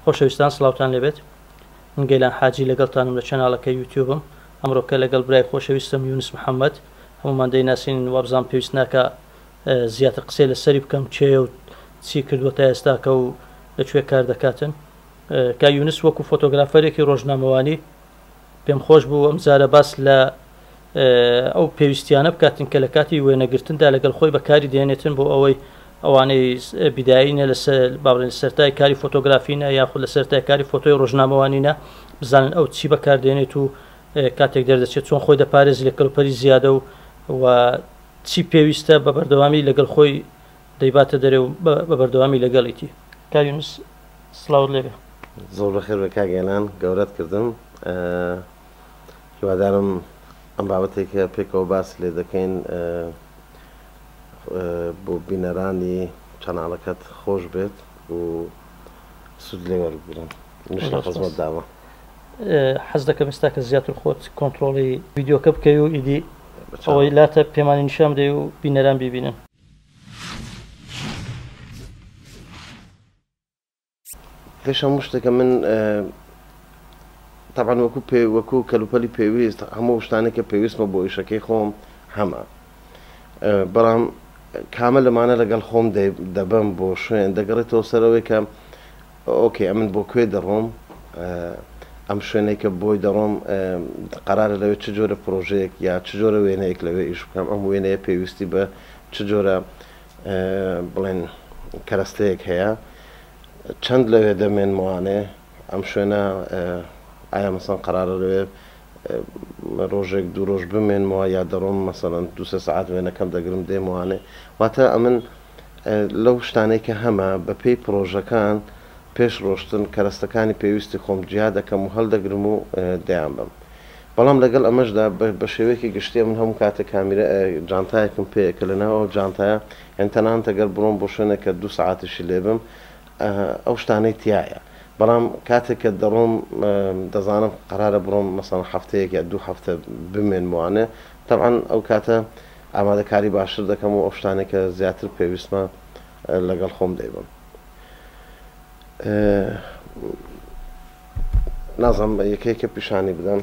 خۆشەویستان سڵاوتان لێبێت من گەیلان حاجی لەگەڵتانم لە چەناڵەکەی یوتیوبم ئەمڕۆکە لەگەڵ برای خۆشەویستم یونس محەممەد هەمومان دەیناسین وابزانم پێویست ناکا زیاتر قسەی لەسەری بکەم کێیە و چی کردووە تا ئێستاکە و لە کوێ کار دەکاتن کا یونس وەکو فۆتۆگرافەرێکی ڕۆژنامەوانی پێم خۆش بوو ئەم جارە باس لە ئەو پێویستیانە بکاتن کە لە کاتی وێنەگرتندا لەگەڵ خۆی بەکاری دێنێتن بۆ ئەوەی ئەوانەی بیدایینە لەسەر باڵێن سەرای کاری فۆتۆگرافینە یاخود لە سەرای کاری فۆتۆی ڕۆژنامەوانینە بزانن ئەو چی بەکاردێنێت و کاتێک دەردەچێت چۆن خۆی دەپارێزی لە کەلوپەلی زیادە و و چی پێویستە بە بەردەوامی لەگەڵ خۆی دەیباتە دەرێ و بە بەردەوامی لەگەڵیتی. کاک یونس سڵاوت لێبێ. زۆر بەخێر بێ کاک ئێلان گەورەت کردم هیوادارم ئەم بابەتێک کە پێکەوە باسی لێ دەکەین بۆ بینەرانی چەناڵەکەت خۆش بێت و سوود لێ وەربگرن منیش لە زۆر سپاس. خزمەت دامە. حەز دەکەم ئێستا کە زیاتر خۆت کۆنتڕۆڵی ڤیدیۆکە بکەی و ئیدی ئەوەی لاتە پێمانی نیشان بدەی و بینەران بیبینن. پێش هەموو شتێکە من تەبعەن وەکو پێ وەکو کەلوپەلی پێویست هەموو شتانێک کە پێویستمە بۆ ئیشەکەی خۆم هەمە بەڵام کامە لەمانە لەگەڵ خۆم دەبەم بۆ شوێن دەگەڕێتەوە سەرەوەی کە ئۆکەی ئەمن بۆ کوێ دەڕۆم ئەم شوێنەی کە بۆی دەڕۆم قەرارە لەوێ چ جۆرە پرۆژەیەک یا چ جۆرە وێنەیەک لەوێ ئیش بکەم ئەم وێنەیە پێویستی بە چ جۆرە بڵێن کەرەستەیەک هەیە چەند لەوێ دەمێنمەوانێ ئەم شوێنە ئایا مەسەن قەرارە لەوێ ڕۆژێک دوو ڕۆژ بمێنمەوە یا دەڕۆم مەسەلەن دوو سێ سەعات وێنەکەم دەگرم دێمەوانێ واتە ئەمن لەو شتانەی کە هەمە بە پێی پڕۆژەکان پێش ڕۆشتن کەرەستەکانی پێویستی خۆم جیا دەکەم و هەڵدەگرم و دەیانبەم بەڵام لەگەڵ ئەمەشدا بە شێوەیەکی گشتی ئەمن هەموو کاتێک کامیرە جانتایەکم پێیە کە لەناو ئەو جانتایە یانی تەنانەت ئەگەر بڕۆم بۆ شوێنێک کە دوو سەعاتیشی لێ بم ئەو شتانەی تیایە بەڵام کاتێک کە دەڕۆم دەزانم قەرارە بڕۆم مەسەڵەن هەفتەیەک یا دوو هەفتە بمێنمەوانێ تەبعەن ئەو کاتە ئامادەکاری باشتر دەکەم و ئەو شتانەی کە زیاتر پێویستمە لەگەڵ خۆم دەیبەم. نازانم یەکە یەکە پیشانی بدەم.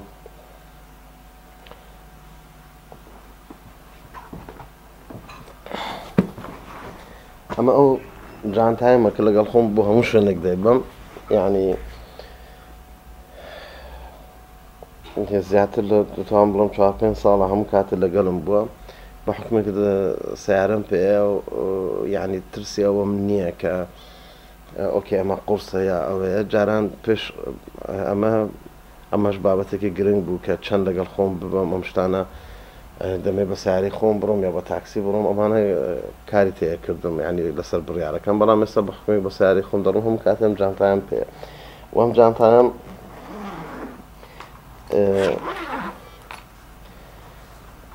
ئەمە ئەو جانتایمە کە لەگەڵ خۆم بۆ هەموو شوێنێک دەیبەم یعنی زیاتر لە دەتوانم بڵێم چوار پێنج ساڵە هەموو کاتێ لەگەڵم بووە بە حوکمێک سەیارەم پێیە یعنی ترسی ئەوەم نییە کە ئۆکەی ئەمە قورسە یا ئەوەیە جاران پێش ئەمە ئەمەش بابەتێکی گرنگ بوو کە چەند لەگەڵ خۆم ببەم ئەم شتانە دەمێ بە سیارەی خۆم بڕۆم یا بە تاکسی بڕۆم ئەمانە کاری تێکردم ینی لەسەر بڕیارەکەم بەڵام ئێستا بە حکومێک بە سیارەی خۆم دەڕۆم هەموو کاتێم جانتایان پێ وەم جانتایان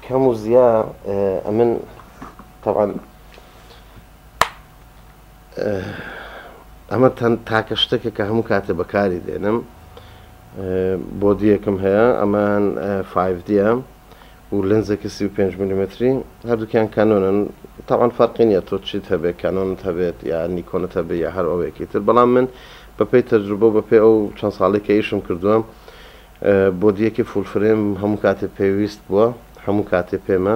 کەم و زیا ئەمن تەبعەن ئەمە تاکە شتێکە کە هەموو کاتێ بەکاری دێنم بۆدیەکم هەیە ئەمان 5Dە و لەنزێکی 35 میلیمەتری هەردووکیان کانۆنن تاوان فەرقی نییە تۆ چیت هەبێت کانۆنت هەبێت یا نیکۆنت هەبێت یا هەر ئەوەیەکی تر بەڵام من بەپێی تەجروبە و بەپێی ئەو چەند ساڵەی کە ئیشم کردووە بۆدیەکی full frame هەموو کاتێ پێویست بووە هەموو کاتێ پێمە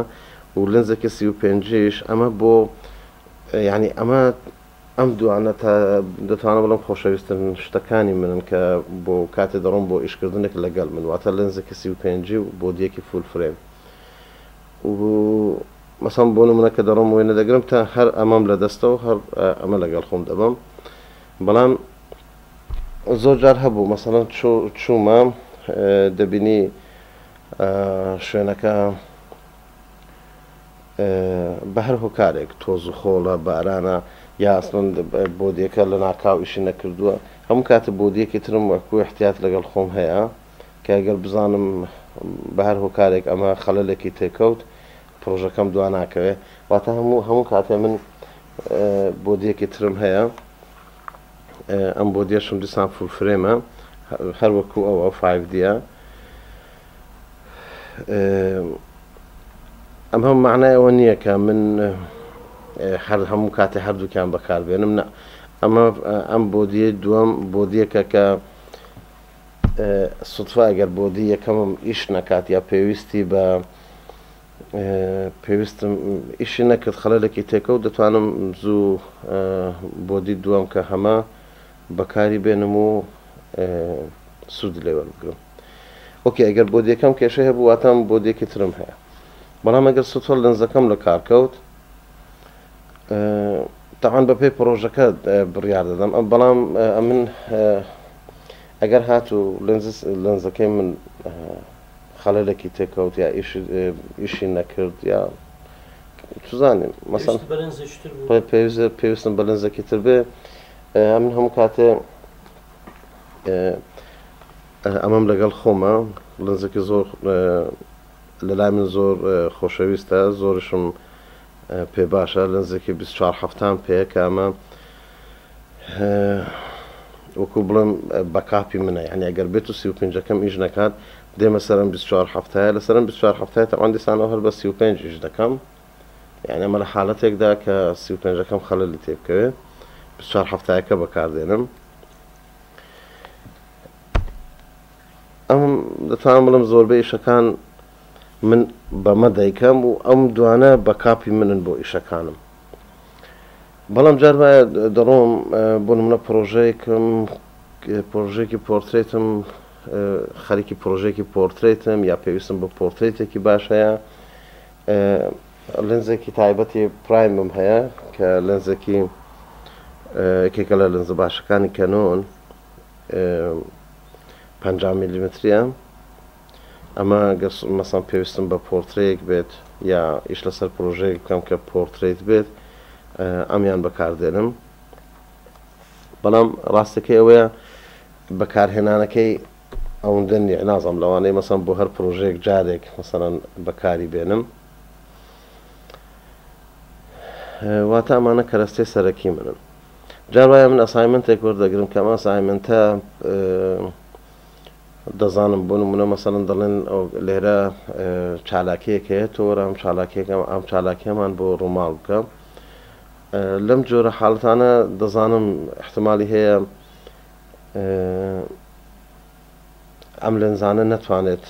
و لەنزێکی 35یش ئەمە بۆ یعنی ئەمە ئەم دوانە تا دەتوانم بڵێم خۆشەویستترین شتەکانی منن کە بۆ کاتێ دەڕۆم بۆ ئیشکردنێک لەگەڵ من واتە لەنزێکی 35 و بۆدیەکی full frame و مەسەڵەن بۆ نمونە کە دەڕۆم وێنە دەگرم تا هەر ئەمەم لە دەستەوە هەر ئەمە لەگەڵ خۆم دەبەم بەڵام زۆر جار هەبوو مەسەڵەن چوومە دەبینی شوێنەکە بە هەر هۆکارێک تۆز و خۆڵە بارانە یا ئەسڵەن بۆدیەکە لە ناکاو ئیشی نەکردووە هەموو کاتە بۆدیەکی ترم وەکو احتیات لەگەڵ خۆم هەیە کە گەر بزانم بە هەر هۆکارێک ئەمە خەلەلێکی تێکەوت پڕۆژەکەم دوا ناکەوێ واتە هەموو هەموو کاتێ من بۆدیەکی ترم هەیە ئەم بۆدیەشم دیسان full frame ە هەر وەکو ئەوە 5Dە ئەم هەم معنای ئەوە نییە کە من هەر هەموو کاتێ هەردووکیان بەکاربێنم نە. ئەمە ئەم body یەی دووەم body یەکە کە سوتفە ئەگەر body یەکەمم ئیش نەکات یا پێویستی بە پێویستم ئیشی نەکرد خەلەلێکی تێکەوت دەتوانم زوو body دووەم کە هەمە بەکاری بێنم و سوودی لێ وەربگرم. okay ئەگەر body یەکەم کێشەی هەبوو واتە من body یەکی ترم هەیە، بەڵام ئەگەر سوتفە لێنزەکەم لە کار کەوت تەعان بەپێی پڕۆژەکە بڕیار دەدەم، بەڵام ئەمن ئەگەر هاتوو لێنزەکەی من خەلەلێکی تێکەوت یا ئیشی نەکرد یا چزانیم مەسەن پێویستم بە لێنزێکی تر بێ، ئەمن هەموو کاتێ ئەمەم لەگەڵ خۆمە. لێنزێکی زۆر لەلای من زۆر خۆشەویستە، زۆرشم پێ باشە، لێنزێکی 24 هەفتان پێیە کە ئەمە وەکو بڵێم backup ی منە، یعنی ئەگەر بێت و 35ەکەم ئیش نەکات دێمە سەرم 24 هەفتایە، لەسەرم 24 هەفتایە تەعوان دیسانەوە هەر بە 35 ئیش دەکەم، یعنی ئەمە لە حالەتێکدا کە 35ەکەم خەلەلی تێ بکەوێ 24 هەفتایەکە بەکاردێنم. ئەم دەتوانم بڵێم زۆربەی ئیشەکان من بەمە دەیکەم و ئەم دوانە backup ی منن بۆ ئیشەکانم. بەڵام جار وایە دەڕۆم بۆ نمونە پرۆژەیەکم، پرۆژەیەکی پۆرترێتم، خەریکی پرۆژەیەکی پۆرترێتم یا پێویستم بە پۆرترێتێکی باش هەیە، لێنزێکی تایبەتی prime م هەیە کە لێنزێکی یەکێکە لە لێنزە باشەکانی کەنۆن، 50 میلیمەتریە. ئەمە گەر مەسەن پێویستم بە پۆرترەیەک بێت یا ئیش لەسەر پرۆژەیەک بکەم کە پۆرترێت بێت ئەمیان بەکاردێنم. بەڵام ڕاستەکەی ئەوەیە بەکارهێنانەکەی ئەوەندە نییە، نازانم لەوانەیە مەسەن بۆ هەر پرۆژەیەک جارێک مەسەلەن بەکاری بێنم. واتە ئەمانە کەرەستەی سەرەکی منن. جار وایە من assignment ێک وەردەگرم کە ئەم assignment ە دەزانم بۆ نمونە مەسەلەن دەڵێن لێرە چالاکیەک هەیە، تۆ وەرە ئەم چالاکیەکە ئەم چالاکیەمان بۆ ڕووماڵ بکە. لەم جۆرە حاڵەتانە دەزانم احتمالی هەیە ئەم لێنزانە نەتوانێت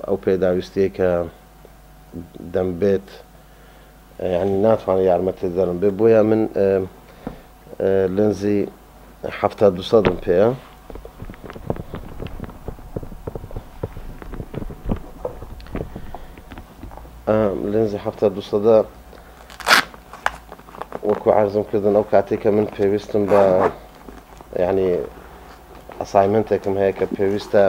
ئەو پێداویستیە کە دەمبێت، یعنی ناتوانێت یارمەتی دەرم بێ، بۆیە من لێنزی 7200م پێیە. لێنزی 7200 وەکو عەرزم کردن ئەو کاتێک کە من پێویستم بە یعنی assignment ێکم هەیە کە پێویستە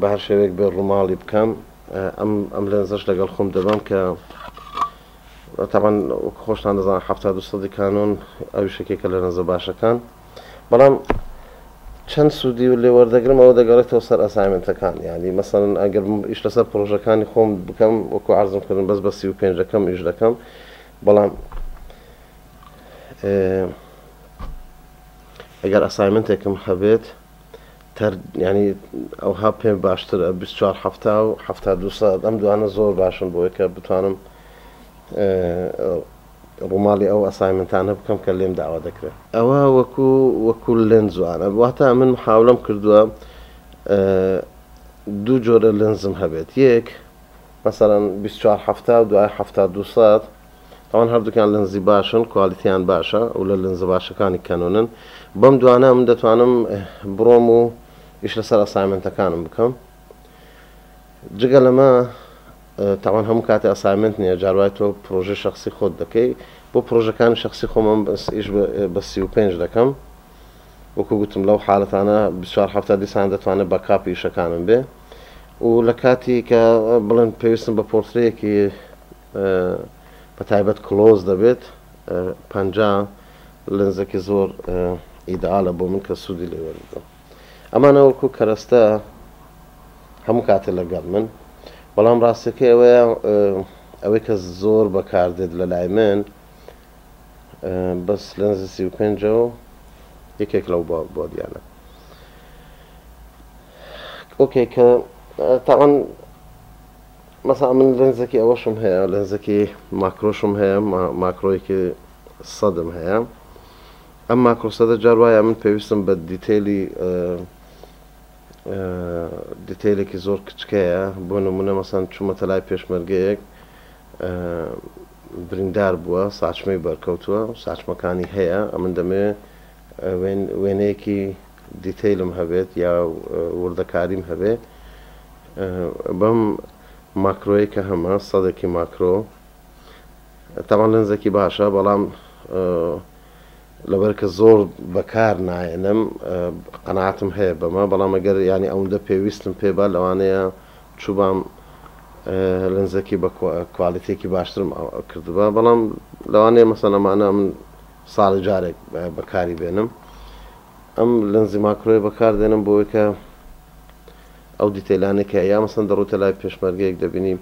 بە هەر شێوەیەک بێ ڕووماڵی بکەم، ئەم لێنزەش لەگەڵ خۆم دەبەم کە طبعا وەکو خۆشتان دەزانن 7200 کانۆن ئەویش یەکێکە لە لێنزە باشەکان، بەڵام چەند سوودی لێ وەردەگرم ئەوە دەگەڕێتەوە سەر assignment ەکان. یعنی مەسەلەن ئەگەر ئیش لەسەر پرۆژەکانی خۆم بکەم وەکو عەرزم کردن بەس بە 35ەکەم ئیش دەکەم، بەڵام ئەگەر assignment ێکم هەبێت یعنی ئەوها پێم باشترە 24 هەفتا و 7200 ئەم دوانە زۆر باشن بۆیە کە بتوانم ڕووماڵی ئەو assignment انە بکەم کە لێم داوا دەکرێت. ئەوە وەکو لێنزوانە، واتە من محاولەم کردووە دوو جۆرە لێنزم هەبێت، یەک مەسەلەن 24 هەفتا و دوای 7200، ئەوان هەردووکیان لێنزی باشن، quality یان باشە و لە لێنزە باشەکانی کەنۆنن. بەم دوانە من دەتوانم بڕۆم و ئیش لەسەر assignment ەکانم بکەم. جگە لەمە تاوان هەموو کاتێ assignment نییە، جاروای تۆ پرۆژەی شخصی خۆت دەکەی. بۆ پرۆژەکانی شخصی خۆمم بەس ئیش بە 35 دەکەم، وەکو گوتم لەو حالەتانە 24 هەفتە دیسان دەتوانێت backup ی ئیشەکانم بێ. و لە کاتی کە بڵێن پێویستم بە پۆرترەیەکی بە تایبەت close دەبێت، 50 لێنزێکی زۆر ئیدئالە بۆ من کە سوودی لێ وەربگرم. ئەمانە وەکو کەرەستە هەموو کاتێ لەگەڵ من، بەڵام ڕاستەکەی ئەوەیە ئەوەی کە زۆر بەکاردێت لە لای من بەس لێنزی 35 و یەکێک لەو body یانە. okay کە تاوان مەسا من لێنزێکی ئەوەشم هەیە، لێنزێکی macro شم هەیە، macro یەکی سەدم هەیە. ئەم ماکرۆ سەدە جار وایە من پێویستم بە detail ی detail ێکی زۆر کچکەیە. بۆ نمونە مەسەن چوومەتە لای پێشمەرگەیەک بریندار بووە، ساچمەی بەرکەوتووە، ساچمەکانی هەیە، ئەمن دەمەوێ وێنەیەکی detail م هەبێت یا وردەکاریم هەبێ. بەم ماکرۆیە کە هەمە سەدێکی ماکرۆ، تاوان لەنزێکی باشە، بەڵام لەبەر کە زۆر بەکار نایەنم قەناعەتم هەیە بەمە، بەڵام ئەگەر ینی ئەوەندە پێویستم پێ با لەوانەیە چوبام لەنزێکی بە quality ێکی باشترم کردبا، بەڵام لەوانەیە مەسەن ئەمانە من ساڵی جارێک بەکاری بێنم. ئەم لەنزی ماکرۆی بەکاردێنم بۆی کە ئەو detail انەی کە یا مەسەن دەڕۆیتە لای پێشمەرگەیەک دەبینی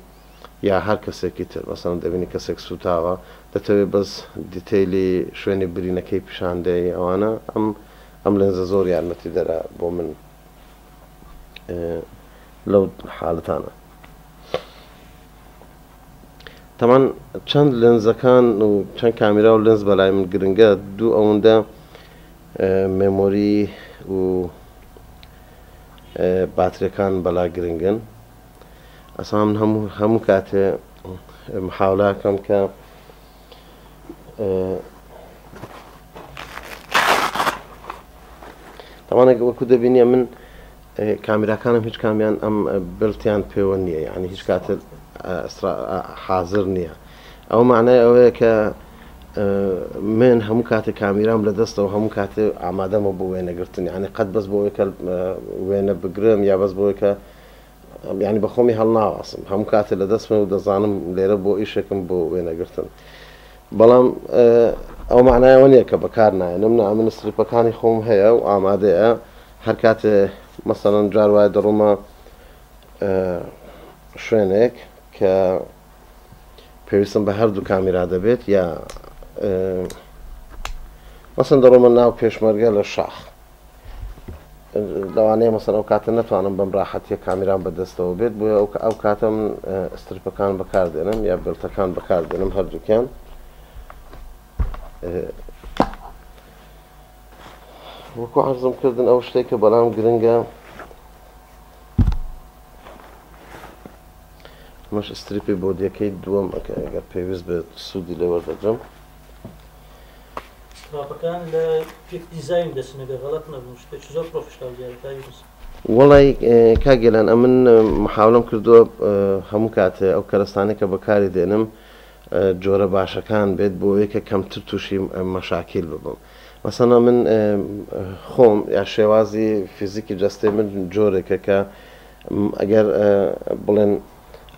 یا هەر کەسێکی تر، مەسەن دەبینی کەسێک سوتاوە، دەتەوێت بەس detail ی شوێنی برینەکەی پیشان دەی، ئەوانە ئەم لەنزە زۆر یارمەتی دەرە بۆ من لەو حالەتانە. تەمان چەند لەنزەکان و چەند کامیرا و لەنز بەلای من گرنگە، دوو ئەوەندە memory و باتریەکان بەلا گرنگن. ئەسا من هەموو کاتێ محاولاکەم کە تەمانێک وەکو دەبینیە من کامیراکانم هیچ کامیان ئەم belt یان پێوە نییە، یعنی هیچ کاتێک حاضر نییە. ئەو معنای ئەوەیە کە من هەموو کاتێک کامیرام لە دەستەوە هەموو کاتێک ئامادەمە بۆ وێنەگرتن، یعنی قەت بەس بۆ ئەوەی کە وێنە بگرم یا بەس بۆ ئەوەی کە یعنی بە خۆمی هەڵناواسم، هەموو کاتێک لە دەستمە و دەزانم لێرە بۆ ئیشێکم بۆ وێنەگرتن. بەڵام ئەو معنایەوە نییە کە بەکار نایەنم، نا من strip ەکانی خۆم هەیە و ئامادەیە. هەر کاتێ مەسەڵەن جار وایە دەڕۆمە شوێنێک کە پێویستم بە هەردوو کامیرا دەبێت، یا مەسەن دەڕۆمە ناو پێشمەرگە لە شاخ، لەوانەیە مەسەن ئەو کاتە نەتوانم بەم ڕاحەتیە کامیرام بەدەستەوە بێت، بۆیە ئەو کاتە من strip ەکان بەکاردێنم یا belt ەکان بەکاردێنم هەردووکیان. وەکو عەرزم کردن ئەو شتێک کە بەڵام گرنگە ئەمەش strip ی body ەکەی دووەم ئەکە ئەگەر پێویست بێت سوودی لێ وەردەگرم. strap ەکان لە Peak Design دەچن ئەگەر غەڵەت نەبووم، شتێکی زۆر professional دیارە کاک یونس. وەڵای کاک گێلان ئەمن محاولەم کردووە هەموو کاتێ ئەو کەرەستانەی کە بەکاری دێنم جۆرە باشەکان بێت بۆ ئەوەی کە کەمتر تووشی مەشاکیل ببم. مەسەلا من خۆم یا شێوازی فیزیکی جەستەی من جۆرێکە کە ئەگەر بڵێن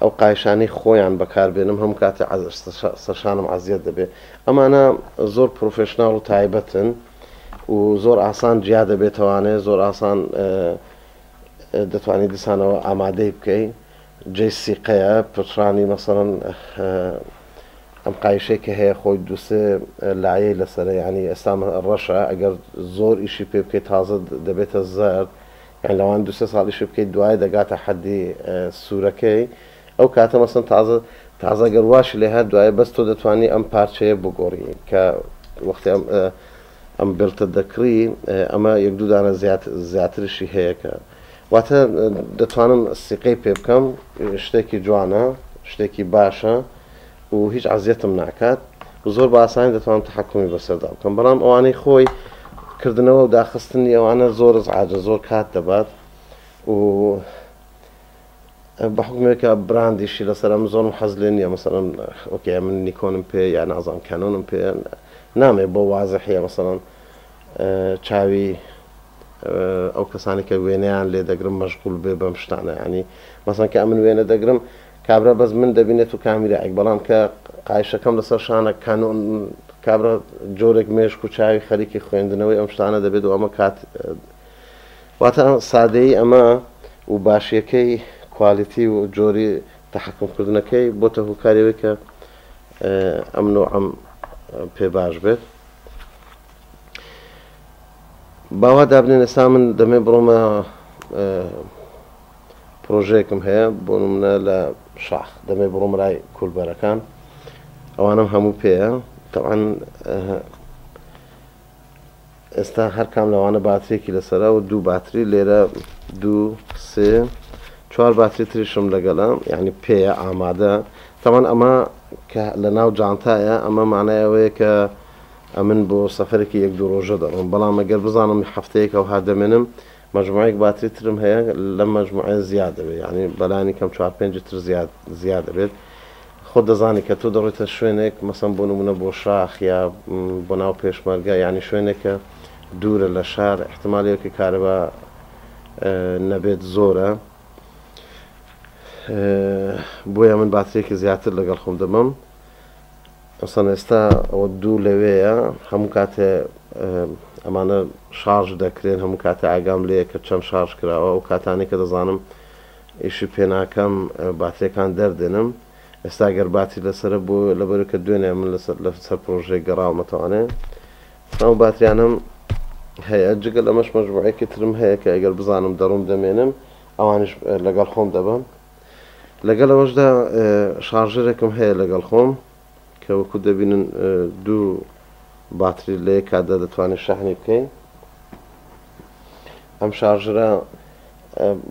ئەو قایشانەی خۆیان بەکاربێنم هەموو کاتێ سەرشانم عەزیەت دەبێت. ئەمانە زۆر professional و تایبەتن و زۆر ئاسان جیا دەبێتەوانێ، زۆر ئاسان دەتوانانی دیسانەوە ئامادەی بکەی. جێی سیقەیە پچڕانی مەسەڵەن ئەم قایشەی کە هەیە خۆی دووسێ لایەی لەسەرە، یعنی ئێستا ڕەشە، ئەگەر زۆر ئیشی پێ بکەیت تازە دەبێتە زەرد، یعنی لەوان دووسێ ساڵ ئیشی بکەیت دوای دەگاتە حەدی سوورەکەی. ئەو کاتە مەسەن تازە گەر واشی لێ هات دوای بەس تۆ دەتوانی ئەم پارچەیە بگۆڕی کە وەختی ئەم belt ە دەکڕی ئەمە یەک دوو دانە زیاترشی هەیە کە واتە دەتوانم سیقەی پێ بکەم، شتێکی جوانە، شتێکی باشە و هیچ عەزیەتم ناکات و زۆر بە ئاسانی دەتوانم تەحەکومی بەسەردا بکەم. بەڵام ئەوانەی خۆی کردنەوە و داخستنی ئەوانە زۆر ئەزعاجە، زۆر کات دەبات و بە حکمێکە براندیشی لەسەر ئەم زۆرم حەز لێ نییە. مەسەڵەن okay من نیکۆنم پێ یا نازانم کانۆنم پێ نامێ بۆ وازحیە مەسەڵەن چاوی ئەو کەسانی کە وێنەیان لێ دەگرم مەشغول بێ بەم شتانە. ینی مەسەن کە ئەمن وێنە دەگرم کابرا بەس من دەبینێت و کامیرایەک، بەڵام کە قایشەکەم لەسەر شانە کانۆن کابرا جۆرێک مێشک و چاوی خەریکی خوێندنەوەی ئەم شتانە دەبێت و ئەمە کات واتە سادەیی ئەمە و باشیەکەی quality و جۆری تەحەکمکردنەکەی بۆتە هۆکاریەوەی کە ئەم نوعەم پێ باش بێت. باوا دابنێن ئێستا من دەمێ بڕۆمە پرۆژەیەکم هەیە بۆ نمونە لە شاخ، دەمێ بڕۆمە لای کولبەرەکان، ئەوانم هەموو پێیە. تەبعەن ئێستا هەر کام لەوانە باتریەکی لەسەرە و دوو باتری لێرە دوو سێ چوار باتری تریشم لەگەڵە یعنی پێیە ئامادە تەبعەن ئەمە کە لە ناو جانتایە ئەمە معنای ئەوەیە کە ئەمن بۆ سەفەرێکی یەک دوو ڕۆژە دەڕۆم بەڵام ئەگەر بزانم هەفتەیەک ئەوها دەمێنم مەجموعەیەک باتری ترم هەیە لەم مەجموعەیە زیاد دەبێت یعنی بەلانی کەم چوار پێنج تر زیاد زیاد دەبێت خۆت دەزانی کە تۆ دەڕۆیتە شوێنێک مەسەن بۆ نمونە بۆ شاخ یا بۆ ناو پێشمەرگە یعنی شوێنێک کە دوورە لە شار احتمالەیە کە کارەبا نەبێت زۆرە بۆیە من باترێکی زیاتر لەگەڵ خۆم دەبم مەسەن ئێستا ئەوە دوو لەوێیە هەموو کاتێ ئەمانە شارژ دەکرێن هەموو کاتێ ئاگام لێیە کە چەند شارژ کراوە ئەو کاتانەی کە دەزانم ئیشی پێ ناکەم باتریەکان دەردێنم ئێستا گەر باتری لەسەرە بۆ لەبەر کە دوێنێ من لەسەر لەسەر پرۆژەیەک گەڕاومەتەوانێ ئەو باتریانم هەیە جگە لەمەش مەجموعەیەکی ترم هەیە کە ئەگەر بزانم دەڕۆم دەمێنم ئەوانیش لەگەڵ خۆم دەبەم لەگەڵ ئەوەشدا شارژەرێکم هەیە لەگەڵ خۆم کە وەکو دەبینن دوو باتری لە یەک کاتدا دەتوانین شەحنی بکەین ئەم شارژەرە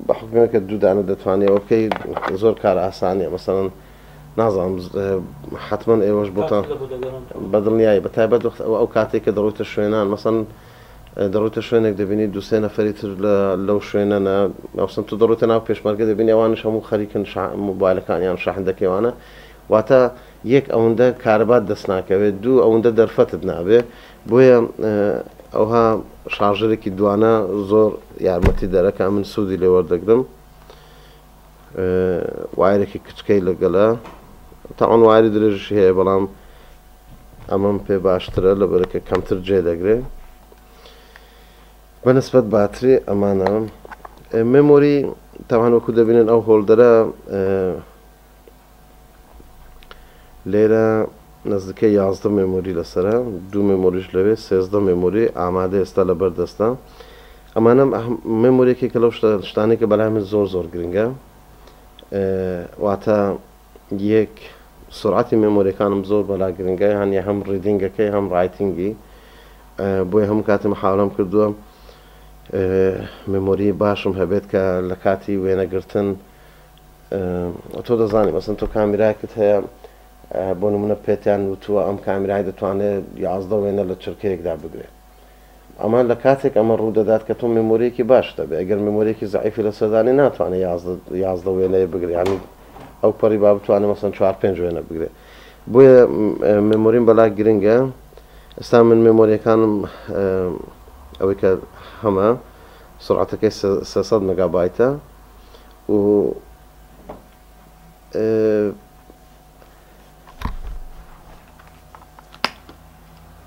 بە حکومەوە کە دوو دانە دەتوانێت ئەوە بکەی زۆر کار ئاسانیە مەسەڵەن نازانم حتمما ئێوەش بۆتان بەدڵنیایی بە تایبەت وەخت ئەو کاتێک کە دەڕۆیتە شوێنان مەسەن دەڕۆیتە شوێنێک دەبینی دوو سێ نەفەری تر لە لەو شوێنە نە مەسەن تۆ دەڕۆیتە ناو پێشمەرگە دەبینی ئەوانیش هەموو خەریکن مۆبایلەکانیان شەحن دەکەیوانە واتە یەک ئەوەندە کارەبات دەست ناکەوێت دوو ئەوەندە دەرفەتت نابێ بۆیە ئەوها شارژەرێکی دوانە زۆر یارمەتی دەرە کە من سوودی لێ وەردەگرم وایرێکی کچکەی لەگەلە تاوان وایری درێژیشی هەیە بەڵام ئەمەم پێ باشترە لەبەرکە کەمتر جێ دەگرێ بە نسبەت باتری ئەمانە memory تاوان وەکو دەبینن ئەو holder ە لێرە نزیکەی 11 memory لەسرە دوو memory ش لەوێ 13 memory ئامادە ئێستا لەبەر دەستە ئەمانە memory ێکێکە لەو شتانێک کە بەلای من زۆر زۆر گرنگە واتە یەک سرعەتی memory ەکانم زۆر بەلا گرنگە یانی هەم reading ەکەی هەم writing ی بۆیە هەموو کاتێ محاولەم کردووە memory باشم هەبێت کە لە کاتی وێنەگرتن تۆ دەزانی مەسن تۆ کامیراکت هەیە بۆ نمونە پێتیان وتووە ئەم کامیرای دەتوانێت 11 وێنە لە چرکەیەکدا بگرێت ئەمە لە کاتێک ئەمە ڕوو دەدات کە تۆ memory ەکی باشت هەبێ، ئەگەر memory ەکی زەعیفی لەسەر دانێ ناتوانێ 11 وێنەیە بگرێ یانی ئەو پەڕی با بتوانێ مەسەن چوار پێنج وێنە بگرێ بۆیە memory م بەلا گرنگە ئێستا من memory ەکانم ئەوەی کە هەمە سرعەتەکەی 300 مگابایتە و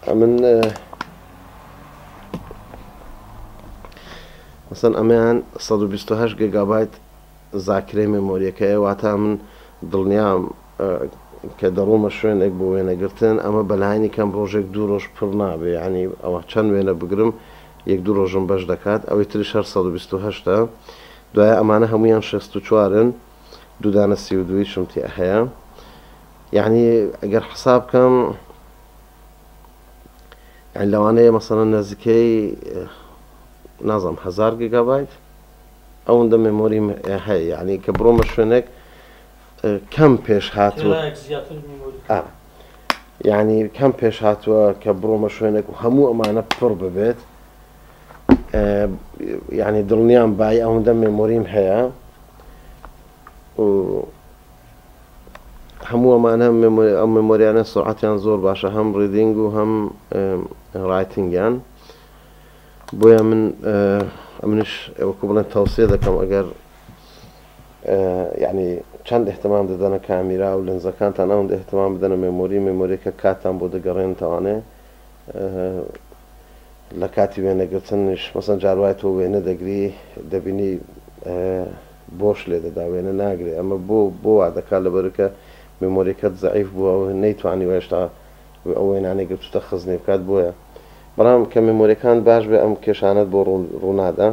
ئەمن مەسەن ئەمەیان 128 گێگابایت زاکرەی memory ەکەیە واتە من دڵنیام کە دەڕۆمە شوێنێک بۆ وێنەگرتن ئەمە بەلایەنی کەم ڕۆژێک دوو ڕۆژ پڕ نابێ یعنی ئەوە چەند وێنە بگرم یەک دوو ڕۆژم بەش دەکات ئەوەی تریش هەر 128 دوایە ئەمانە هەمویان 64ن دوو دانە 32 یشم تێ هەیە یعنی ئەگەر حساب بکەم یعنی لەوانەیە مەسەڵەن نزیکەی نازانم هەزار گیگابایت ئەوەندە memory م هەیە یعنی کە بڕۆمە شوێنێک کەم پێش هاتووە یعنی کەم پێش هاتووە کە بڕۆمە شوێنێک و هەموو ئەمانە پڕ ببێت یعنی دڵنیام بای ئەوەندە memory م هەیە و هەموو ئەمانە ئەم memory انە سرعەتیان زۆر باشە هەم reading و هەم writing یان بۆیە من ئەمنش وەکو بڵێن تەوسیە دەکەم ئەگەر یعنی چەند اهتمام دەدەنە کامیرا و لەنزەکانتان ئەوەندە اهتمام بدەنە memory memory ەکە کاتتان بۆ دەگەڕێنتەوانێ لە کاتی وێنەگرتنیش مەسەن جار وایە تۆ وێنە دەگری دەبینی بۆش لێ دەدا وێنە ناگرێ ئەمە بۆ بۆ وا دەکات لەبەرکە memory ەکەت زەعیف بووە و نەیتوانیوە هێشتا ئەو وێنانەی گرتوتە خزنی بکات بۆیە بەڵام کە memory ەکان باش بێ ئەم کێشانەت بۆ ڕوونادا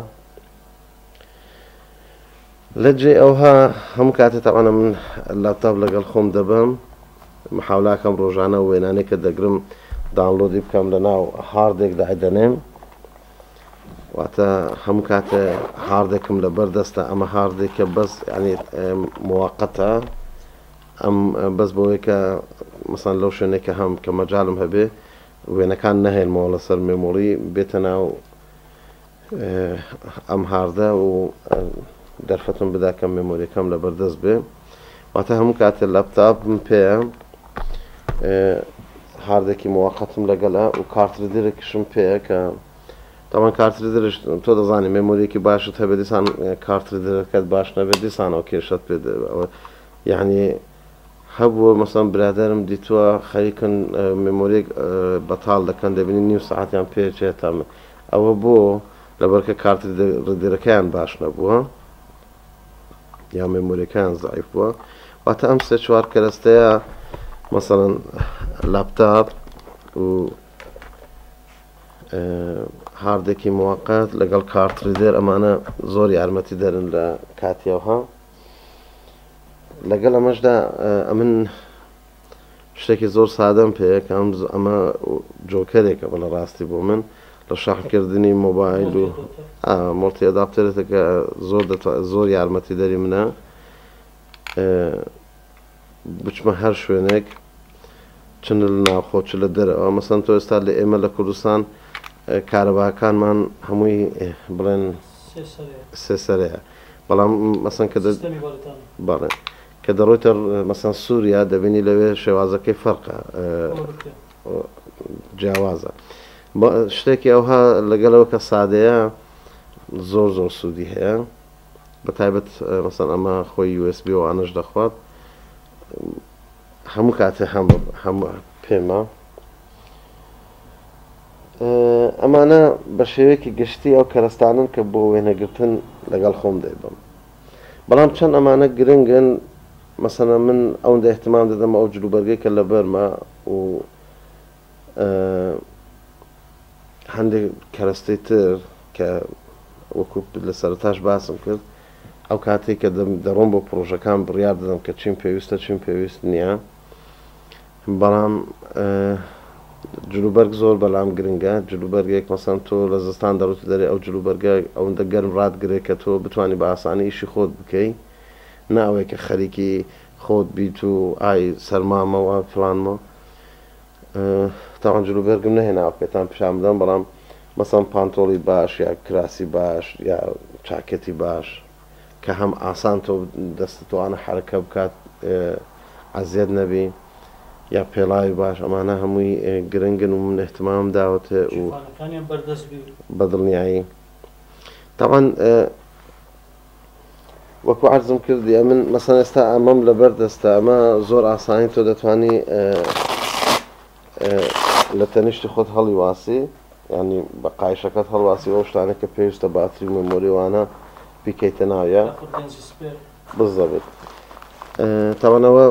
لە جێ ئەوها هەموو کاتێ تەبعەن من لاپتاپ لەگەڵ خۆم دەبەم. محاولاکەم ڕۆژانە وێنانەی کە دەگرم download ی بکەم لە ناو hard ێک دایدەنێم، واتە هەموو کاتێ hard ێکم لەبەر دەستە، ئەمە hard ێکە بەس یعنی مواقەتە، ئەم بەس بۆیە کە مەسەن لەو شوێنێک کە هەم کە مەجالم هەبێ وێنەکان نەهێنمەوە لەسەر memory بێتە ناو ئەم hard ە و دەرفەتم بدا کە memory ەکەم لەبەردەست بێ. واتە هەموو کاتێ لاپتاپم پێیە، hard ێکی مواقەتم لەگەڵە و card reader ێکیشم پێیە کە تاوان card reader ش تۆ دەزانی memory ەکی باشت هەبێ دیسان card reader ەکەت باش نەبێت دیسان ئەو کێشەت پێ یعنی هەبووە مەسەن برادەرم دیتووە خەریکن memory ەک بەتاڵ دەکەن دەبینی نیو سەعاتیان پێچێت تا ئەوە بۆ لەبەرکە card reader ەکەیان باش نەبووە یا memory ەکەیان زعیف بووە. واتە ئەم سێ چوار کەرەستەیە مەسەڵەن لاپتاپ و hard ێکی موقت لەگەڵ card reader ئەمانە زۆر یارمەتی دەرن لە کاتیەوە. لەگەڵ ئەمەشدا ئەمن شتێکی زۆر سادەم پێیە کە ئەمە جۆکەرێکە بە لە ڕاستی بۆ من لە شەحنکردنی مۆبایل و multi adapter ێتە زۆر زۆر یارمەتی دەری منە بچمە هەر شوێنێک چ لە ناوخۆ چ لە دەرەوە. مەسەن تۆ ئێستا لە ئێمە لە کوردستان کارەباکانمان هەمووی بڵێن سێ سەرەیە، بەڵام مەسەن کە بەڵێ کە دەڕۆیتە مەسەن سووریا دەبینی لەوێ شێوازەکەی فەرقە، جیاوازە. شتێکی ئەوها لەگەڵەوە کە سادەیە زۆر زۆر سوودی هەیە، بە تایبەت مەسەن ئەمە خۆی USB وانەش دەخوات، هەموو کاتێ هەموو پێمە. ئەمانە بە شێوەیەکی گشتی ئەو کەرەستانن کە بۆ وێنەگرتن لەگەڵ خۆم دەیبم، بەڵام چەند ئەمانە گرنگن. مەسەنە من ئەوەندە احتمام دەدەم ئەو جلوبەرگەی کە لەبەرمە و هەندێک کەرەستەی تر کە وەکو لە سەرەتاش باسم کرد، ئەو کاتێک کە دەڕۆم بۆ پرۆژەکان بڕیار دەدەم کە چیم پێویستە چیم پێویست نییە. بەڵام جلوبەرگ زۆر بەلام گرنگە. جلوبەرگێک مەسەن تۆ لە زستان دەڕۆیتە دەرێ ئەو جلوبەرگە ئەوەندە گەرم ڕاتگرێت کە تۆ بتوانی بە ئاسانی ئیشی خۆت بکەی، نا ئەوەی کە خەریکی خۆت بیت و ئای سەرمامەوە فلانمە. تاوان جلوبەرگم نەهێناوە پێتان پیشان بدەم، بەڵام مەسەن پانتۆڵی باش یا کراسی باش یا چاکێتی باش کە هەم ئاسان تۆ دەستت توانە حرەکە بکات ئەزیەت نەبی، یا پێڵاوی باش، ئەمانە هەمووی گرنگن و من احتمام داوەتێ و بەدڵنیایی. تاوان وەکو عەرزم کردی ئەمن مەسەن ئێستا ئەمەم لەبەر دەستە، ئەمە زۆر ئاسانی تۆ دەتوانی لە تەنیشتی خۆت هەڵیواسی، ینی بە قایشەکەت هەڵواسی ئەو شتانە کە پێویستە باتری و memory وانە بیکەیتە ناویە بزەبت. تاوانەوە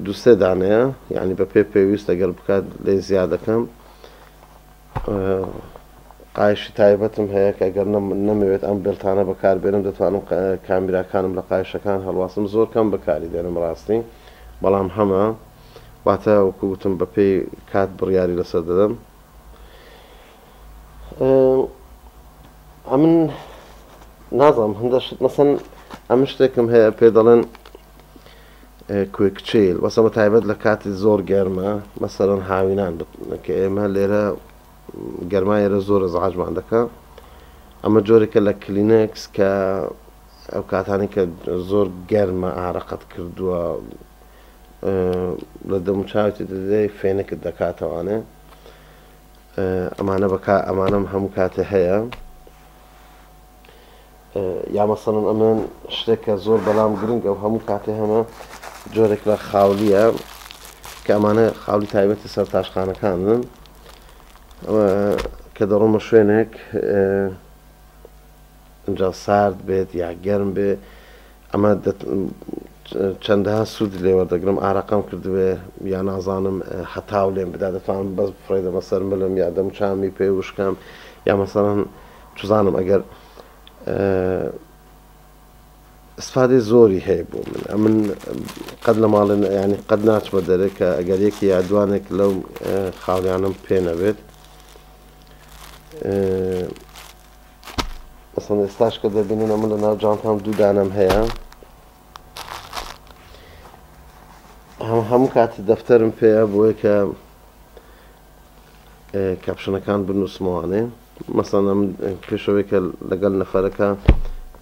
دوو سێ دانەیە، یعنی بە پێ پێویست ئەگەر بکات لێ زیادەکەم. قایشی تایبەتم هەیە کە ئەگەر نەمەوێت ئەم belt انە بەکاربێنم دەتوانم کامیراکانم لە قایشەکان هەڵواسم، زۆر کەم بەکاری دێنم ڕاستی، بەڵام هەمە. واتە وەکو وتم بە پێی کات بڕیاری لەسەر دەدەم. ئەمن نازانم هەندە شت مەسەن ئەم شتێکم هەیە پێ دەڵێن کوێکچیل، وەسە بە تایبەت لە کاتی زۆر گەرمە، مەسەلەن هاوینان کە ئێمە لێرە گەرما ئێرە زۆر ئەزعاجمان دەکا. ئەمە جۆرێکە لە کلینکس کە ئەو کاتانی کە زۆر گەرمە ئارەقەت کردووە لە دەموچاوتی دەدەی فێنکت دەکاتەوانێ. ئەمانە بەکا ئەمانەم هەموو کاتێ هەیە. یا مەسەڵەن ئەمن شتێکە زۆر بەلام گرنگە و هەموو کاتێ هەمە جۆرێک لە خاولیە کە ئەمانە خاولی تایبەتی سەرتاشخانەکانن کە دەڕۆمە شوێنێک ئینجا سارد بێت یا گەرم بێ ئەمە چەندەها سوود لێ وەردەگرم. ئارەقەم کردبێ یا نازانم هەتاو لێم بدا دەتوانم بەس بفڕێدەمە سەر ملم یا دەموچاومی پێ وشکەم، یا مەسەڵەن چزانم ئەگەر ئیسفادەی زۆری هەیە بۆ من. ئەمن قەت لە ماڵێ یانی قەت ناچمە دەرێ کە ئەگەر یەکی یا دوانێک لەو خاولیانەم پێ نەبێت. مەسەن ئێستاش کە دەبینن ئەمن لە ناو جانتام دوو دانەم هەیە. هەموو کاتی دەفتەرم پێیە بۆیە کە کاپشنەکان بنووسمەوانێ. مەسەن ئەم پێشەوەی کە لەگەڵ نەفەرەکە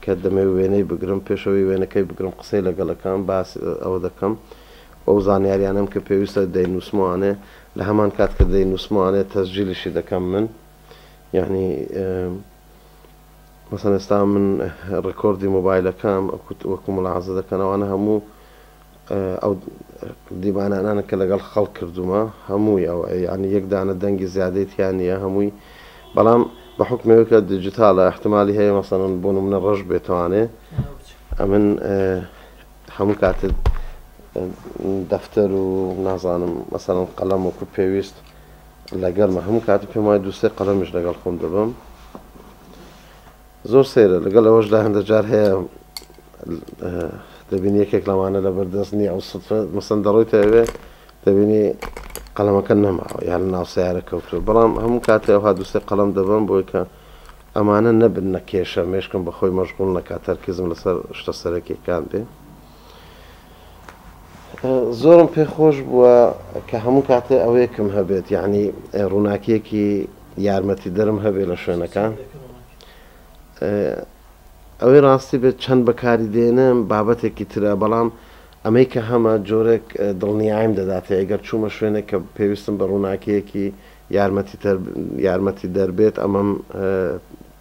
کە دەمەوێت وێنەی بگرم، پێشەوەی وێنەکەی بگرم قسەی لەگەڵەکەم، باس ئەوە دەکەم، ئەو زانیاریانەم کە پێویستە دەینووسمەوانێ، لە هەمان کات کە دەینووسمەوانێ تەسجیلیشی دەکەم من. یعنی مەسەن ئێستا من ڕێکۆردی مۆبایلەکەم وەکو ملاحەزە دەکەن ئەوانە هەموو ئەو دیمانانە کە لەگەڵ خەڵک کردوومە هەمووی ئەو یعنی یەک دانە دەنگی زیادەی تیا نییە هەمووی، بەڵام بە حوکمەوە کە دیجیتالە احتمالی هەیە مەسەڵەن بۆ نمونە ڕەش بێتوانێ. ئەمن هەموو کاتت دەفتەر و نازانم مەسەڵەن قەڵەم وەکو پێویست لەگەڵمە، هەموو کاتی پێم وایە دوو سێ قەڵەمیش لەگەڵ خۆم دەبم. زۆر سەیرە لەگەڵ ئەوەشدا هەندە جار هەیە دەبینی یەکێک لەوانە لەبەردەست نییە، ئەو سوتفە مەسەن دەڕۆیتە ئەوێ دەبینی قەڵەمەکە نەماوە یان لە ناو سەیارە کەوتووە، بەڵام هەموو کاتێ ئەوها دوو سێ قەڵەم دەبەم بۆی کە ئەمانە نەبن نەکێشە مێشکم بە خۆی مەشغوڵ نەکات، تەرکیزم لەسەر شتە سەرەکیەکان بێ. زۆرم پێ خۆش بووە کە هەموو کاتێ ئەوەیەکم هەبێت، یعنی ڕووناکیەکی یارمەتیدەرم هەبێ لە شوێنەکان. ئەوەی ڕاستی بێت چەند بەکاری دێنم بابەتێکی ترە، بەڵام ئەمەی کە هەمە جۆرێک دڵنیایم دەداتێ ئەگەر چوومە شوێنێک کە پێویستم بە ڕووناکیەکی یارمەتی دەربێت ئەمەم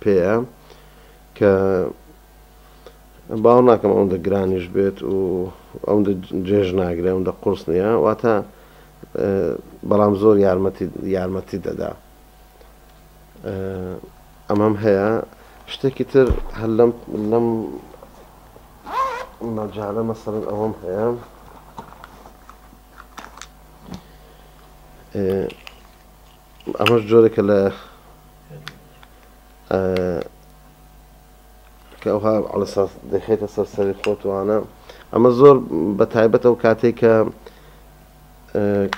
پێیە کە باوەڕ ناکەم ئەوەندە گرانیش بێت و ئەوەندە جێژ ناگرێ، ئەوەندە قورس نییە، واتە بەڵام زۆر یارمەتی دەدا. ئەمەم هەیە. شتێکی تر هەر لەم مەجالە مەسەڵەن ئەوەم هەیە. ئەمەش جۆرێکە لە کە ئەوها عەلەساس دەخێتە سەر سەری خۆتوانە. ئەمە زۆر بە تایبەت ئەو کاتێک کە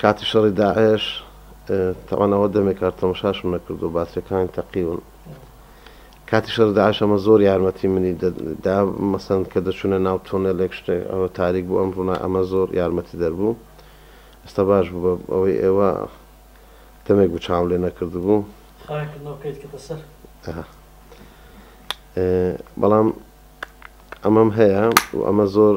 کاتی شەڕی داعش، تەوان ئەوە دەمێک کار تەمەشاشم نەکردو باتریەکانی تەقیون. کاتی شەڕی داعش ئەمە زۆر یارمەتی منی دا، مەسەن کە دەچوونە ناو تۆنێلێک شتێک ئەوە تاریک بوو ئەم ڕوونا، ئەمە زۆر یارمەتی دەربوو. ئێستا باش بوو بە ئەوەی ئێوە دەمێک بوو چاوم لێ نەکردبوو. خاوێنکردنەوەکەیت کردە سەر. بەڵام ئەمەم هەیە و ئەمە زۆر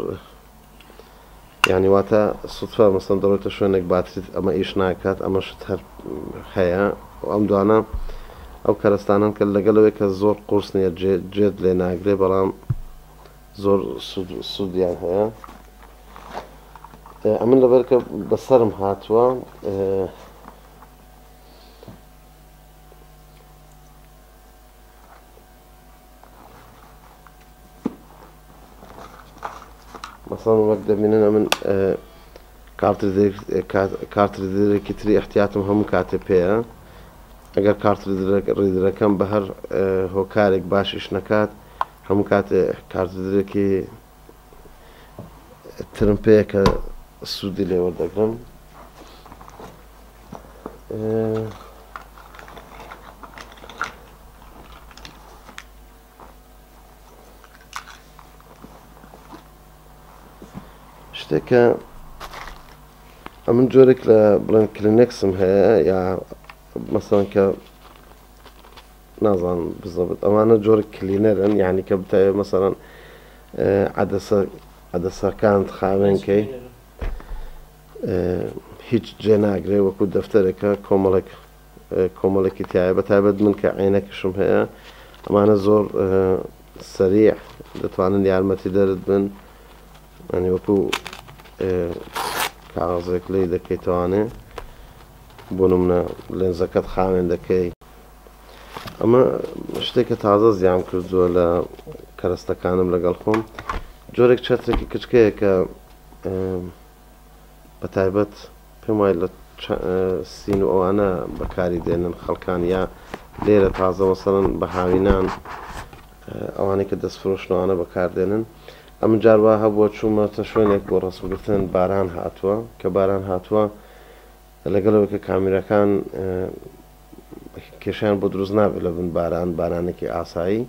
یعنی واتە سوتفە مەسەن دەڕۆیتە شوێنێک باتریت ئەمە ئیش ناکات، ئەمە شت هەر هەیە و ئەم دوانە ئەو کەرەستانەن کە لەگەڵەوەی کە زۆر قورس نییە جێت لێ ناگرێ، بەڵام زۆر سوودیان هەیە. ئەمن لەبەر کە بەسەرم هاتووە مەسەڵەن وەک دەبینن ئەمن کارتریدەرێکی تری احتیاطم هەموو کاتێ پێیە. ئەگەر کارتریدەرەکەم بە هەر هۆکارێک باش ئیش نەکات، هەموو کاتێ کارتریدەرێکی ترم پێیە کە سوودی لێ وەردەگرم. شتێکە ئەمن جۆرێک لە بڵێن کلینێکسم هەیە یا مەسەڵەن کە نازانم بزەبت ئەوانە جۆرێک کلینەرن، یعنی کە بتەوێت مەسەڵەن عەدەسەکانت خاوێنکەی هیچ جێ ناگرێ، وەکو دەفتەرێکە کۆمەڵێکی تایە. بە تایبەت من کە عینەکشم هەیە ئەمانە زۆر سەریع دەتوانن یارمەتی دەرت بن، ینی وەکو کاغەزێک لێی دەکەیتوانێ بۆ نمونە لێنزەکەت خاوێن دەکەی. ئەمە شتێکە تازە زیام کردووە لە کەرەستەکانم لەگەڵ خۆم، جۆرێک چەترێکی کچکەیە کە بە تایبەت پێم وایە لە سین و ئەوانە بەکاری دێنن خەڵکان، یا لێرە تازە مەسەڵەن بە هاوینان ئەوانەی کە دەستفرۆشنەوانە بەکاردێنن. ئەمن جار وا هەبووە چوومەتە شوێنێک بۆ ڕەسمگرتن باران هاتووە، کە باران هاتووە لەگەڵ ئەوەی کە کامیراکان کێشەیان بۆ دروست نابێت لە بن باران، بارانێکی ئاسایی،